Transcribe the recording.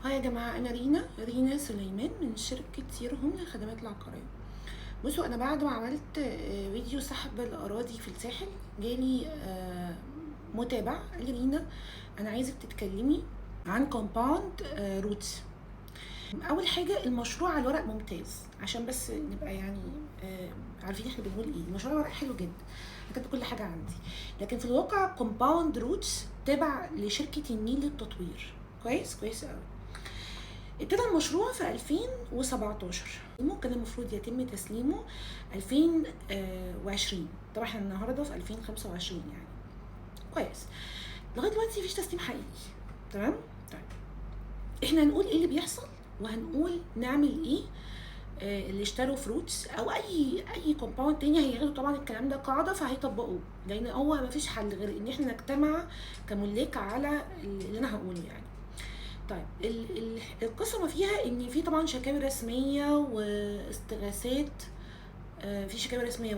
Hi يا جماعة، أنا رينا، رينا سليمان من شركة سيرهم للخدمات العقارية. بصوا، أنا بعد ما عملت فيديو سحب الأراضي في الساحل جالي متابع قال لي: رينا، أنا عايزك تتكلمي عن compound روتس. أول حاجة، المشروع على الورق ممتاز، عشان بس نبقى يعني عارفين احنا بنقول ايه. المشروع على الورق حلو جدا، كتبت كل حاجة عندي، لكن في الواقع compound روتس تابع لشركة النيل للتطوير، كويس؟ كويس قوي. ابتدى المشروع في 2017، ممكن المفروض يتم تسليمه 2020. طبعا احنا النهارده في 2025، يعني كويس، لغاية دلوقتي مفيش تسليم حقيقي. تمام؟ طيب، احنا هنقول ايه اللي بيحصل وهنقول نعمل ايه. اللي اشتروا ف روتس او اي compound تاني هياخدوا طبعا الكلام ده قاعدة فهيطبقوه، لان هو مفيش حل غير ان احنا نجتمع كملاك على اللي انا هقوله يعني. طيب، القصة ما فيها ان في طبعا شكاوي رسمية واستغاثات، في شكاوي رسمية.